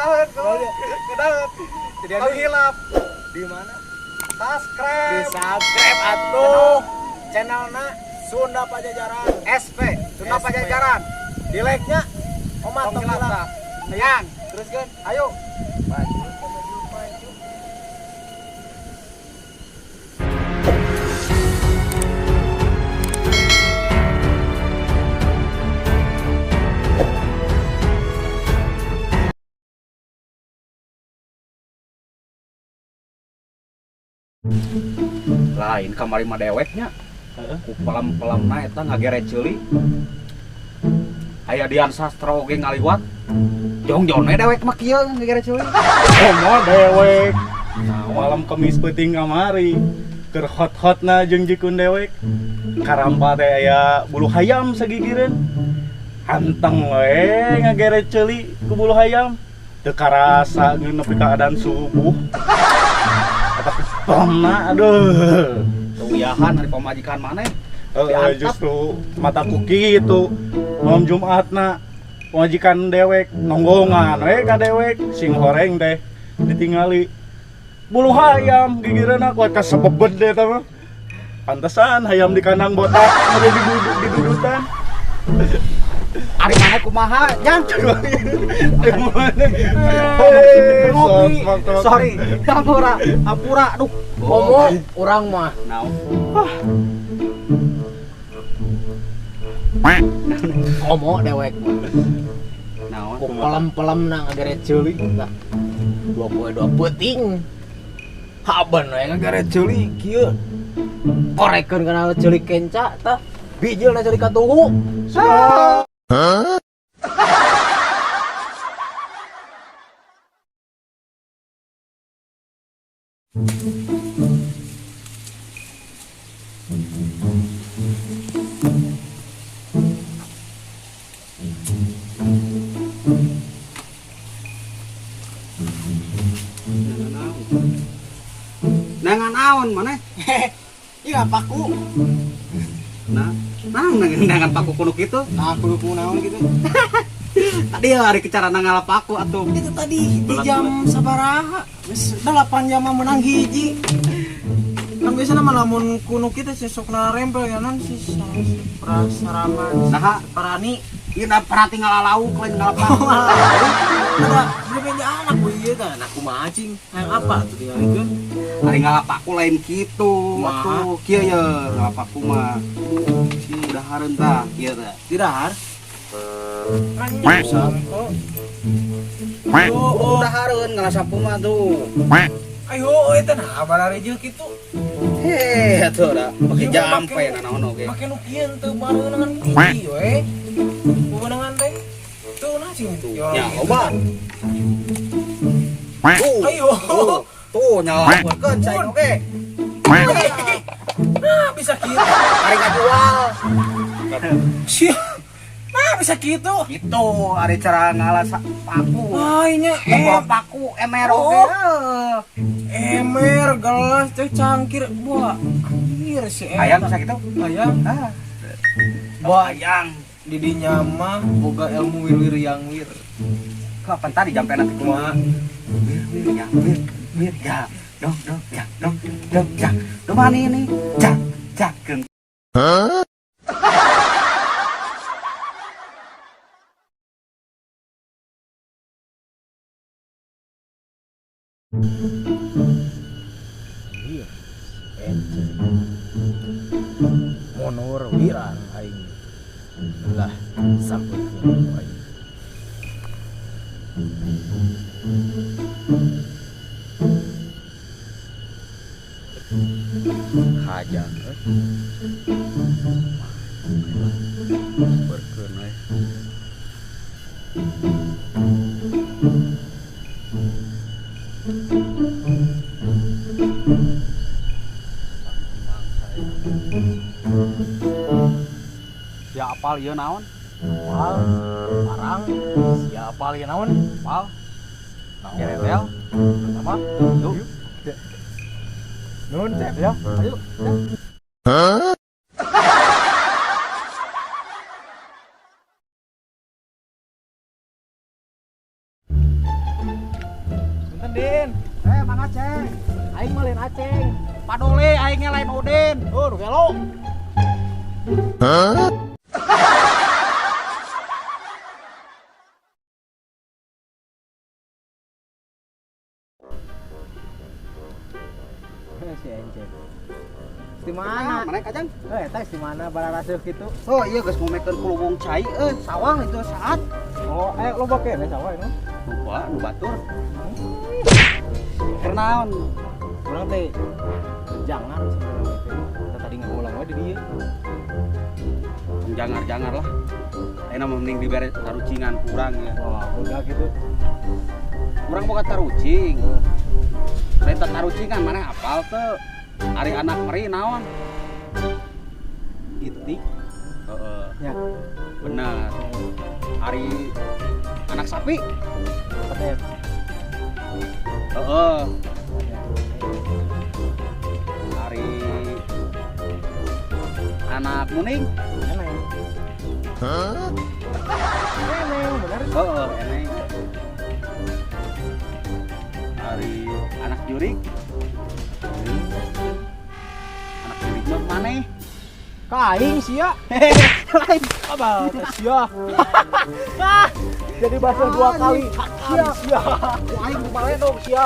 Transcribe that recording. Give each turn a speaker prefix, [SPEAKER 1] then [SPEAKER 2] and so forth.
[SPEAKER 1] Kenalan, kenalan.
[SPEAKER 2] Jadi
[SPEAKER 1] Tong hilap.
[SPEAKER 2] Di mana?
[SPEAKER 1] Subscribe.
[SPEAKER 2] Di subscribe atuh. Channelna Sunda Pajajaran.
[SPEAKER 1] SP Sunda
[SPEAKER 2] SP.
[SPEAKER 1] Pajajaran.
[SPEAKER 2] Di like-nya omat
[SPEAKER 1] Tong
[SPEAKER 2] tong
[SPEAKER 1] hilap
[SPEAKER 2] hilap.
[SPEAKER 1] tah. Sayang.
[SPEAKER 2] Teruskan.
[SPEAKER 1] Ayo.
[SPEAKER 2] Maju, maju, maju.
[SPEAKER 3] Lain kamari mah deweknya. Ku pelem-pelemna eta ngagere ceuli. Aya Dian Sastro oge ngaliwat. Jongjon we dewek mah kieu ngagere ceuli.
[SPEAKER 4] Komo dewek. Malam Kemis peuting kamari. Keur hot-hotna jeung jikun dewek. Karampa teh aya bulu hayam sagigireun. Anteng we ngagere ceuli ku bulu hayam. Teu karasa ngeun nepi ka adan subuh. Eta pelemna aduh.
[SPEAKER 3] Teuyahan ari pamajikan maneh.
[SPEAKER 4] Heeh, justru mata ku kitu. Malam Jumatna pamajikan dewek nonggongan we ka dewek sing horeng teh ditingali bulu hayam gigireunna kuat kasebebed eta mah. Pantesan hayam di kandang botak ada di didudutan.
[SPEAKER 3] Ari maneh kumaha, Jang?
[SPEAKER 4] Ngopi.
[SPEAKER 3] Sorry, ampura, ampura, aduh.
[SPEAKER 2] Komo urang mah.
[SPEAKER 3] Naon?
[SPEAKER 2] Komo dewek mah.
[SPEAKER 3] Naon?
[SPEAKER 2] Ku pelem-pelemna ngagere ceuli tah. Dua poe dua peuting. Haben we ngagere ceuli kieu. Korekeun kana ceuli kenca tah. Bijilna ceuli katuhu.
[SPEAKER 3] Nangan naon maneh?
[SPEAKER 2] Iya paku.
[SPEAKER 3] Nah, nah nangan paku kuno kitu.
[SPEAKER 2] Nah, kudu kudu naon gitu.
[SPEAKER 3] Tadi ya hari kecara ngala paku atuh.
[SPEAKER 2] Itu tadi di jam sabaraha? Geus 8 jam mah menang hiji. Kan biasana mah lamun kuno kitu sesokna rempel ya non si prasaraman.
[SPEAKER 3] Naha?
[SPEAKER 2] Parani.
[SPEAKER 3] Ieu na pernah tinggal lauk lain ngala paku.
[SPEAKER 2] Ada beli meja anak bu ieu tah, nah kumaha cing? Hayang apa tuh tingalikeun?
[SPEAKER 3] Ari ngala paku lain kitu
[SPEAKER 2] Kumaha?
[SPEAKER 3] atuh. Kieu ye ngala paku mah. Sing dahareun tah kieu tah.
[SPEAKER 2] Didahar. Anjing. Oh, oh.
[SPEAKER 3] Dahareun ngala sapu mah tuh.
[SPEAKER 2] Ayo, eta nah barare kitu.
[SPEAKER 3] Heh, atuh da pake
[SPEAKER 2] Ieu mah
[SPEAKER 3] jampe
[SPEAKER 2] make-
[SPEAKER 3] nanaon oge.
[SPEAKER 2] Make nu kieu teu bareunangan hiji we. Wewenangan teh. Tuh nah cing itu.
[SPEAKER 3] Ya, loba. Tuh.
[SPEAKER 2] Ayo.
[SPEAKER 3] Tuh, tuh nyalakeun cai oge.
[SPEAKER 2] Nah, bisa kitu.
[SPEAKER 3] Ari ngajual.
[SPEAKER 2] Sia. Nah, bisa kitu.
[SPEAKER 3] Gitu, ari cara ngala paku.
[SPEAKER 2] Wah, ini
[SPEAKER 3] Bawa paku emer oge.
[SPEAKER 2] Oh. Emer, gelas, teh cangkir, buah. Anjir si eta.
[SPEAKER 3] Hayang bisa gitu?
[SPEAKER 2] Hayang.
[SPEAKER 3] Ah.
[SPEAKER 2] Buah
[SPEAKER 3] Hayang.
[SPEAKER 2] di dinya mah boga ilmu wir-wir yang wir.
[SPEAKER 3] Kapan tadi jampe nanti
[SPEAKER 2] Kumaha?
[SPEAKER 3] Wir wir ya, wir wir ya. Dong dong ya, dong dong ya. Dong mana ini? Jak jak keun.
[SPEAKER 2] Iya, ente. Monor wirang aing. Lah, samput aing.
[SPEAKER 3] Hajar. Berkeun we. Ya apal ieu naon?
[SPEAKER 2] Apal, parang, siapa ieu naon?
[SPEAKER 3] Apal.
[SPEAKER 2] Naon?
[SPEAKER 3] Geretel.
[SPEAKER 2] Sama.
[SPEAKER 3] Yuk.
[SPEAKER 2] Nuhun, Cep.
[SPEAKER 3] Ya, ayo.
[SPEAKER 2] Din.
[SPEAKER 1] Eh, Mang Aceng.
[SPEAKER 2] Aing mah lain Aceng.
[SPEAKER 1] Padole aingnya lain Udin.
[SPEAKER 2] Oh, nu gelo. Si Encep. Di mana?
[SPEAKER 3] Mana kajang?
[SPEAKER 2] Eh, eta di mana bararaseuh kitu?
[SPEAKER 3] Oh iya geus ngomekeun kuluwung cai euy, sawah itu saat.
[SPEAKER 1] Oh, lo bokeh sawah ini.
[SPEAKER 3] Lupa nu batur. Keur naon?
[SPEAKER 2] Urang teh jangan sebenarnya teh. Kita tadi ngulang we di dieu.
[SPEAKER 3] Jangar-jangar lah. Ayeuna mah mending dibere tarucingan kurang ya.
[SPEAKER 2] Wah, udah gitu.
[SPEAKER 3] Urang boga tarucing. Lain teh tarucingan maneh apal teu? Ari anak meri naon?
[SPEAKER 2] Itik.
[SPEAKER 3] Heeh.
[SPEAKER 2] Ya.
[SPEAKER 3] Bener. Ari anak sapi?
[SPEAKER 2] Petet.
[SPEAKER 3] Heeh. Ari anak muning?
[SPEAKER 2] Eneng. Eneng, bener.
[SPEAKER 3] Heeh, eneng. Ari anak jurik? Anak jurik mah maneh?
[SPEAKER 2] Ka aing sia. Lain apa sia. Jadi bahasa dua kali. Sia. Sia. Ku aing baledog sia.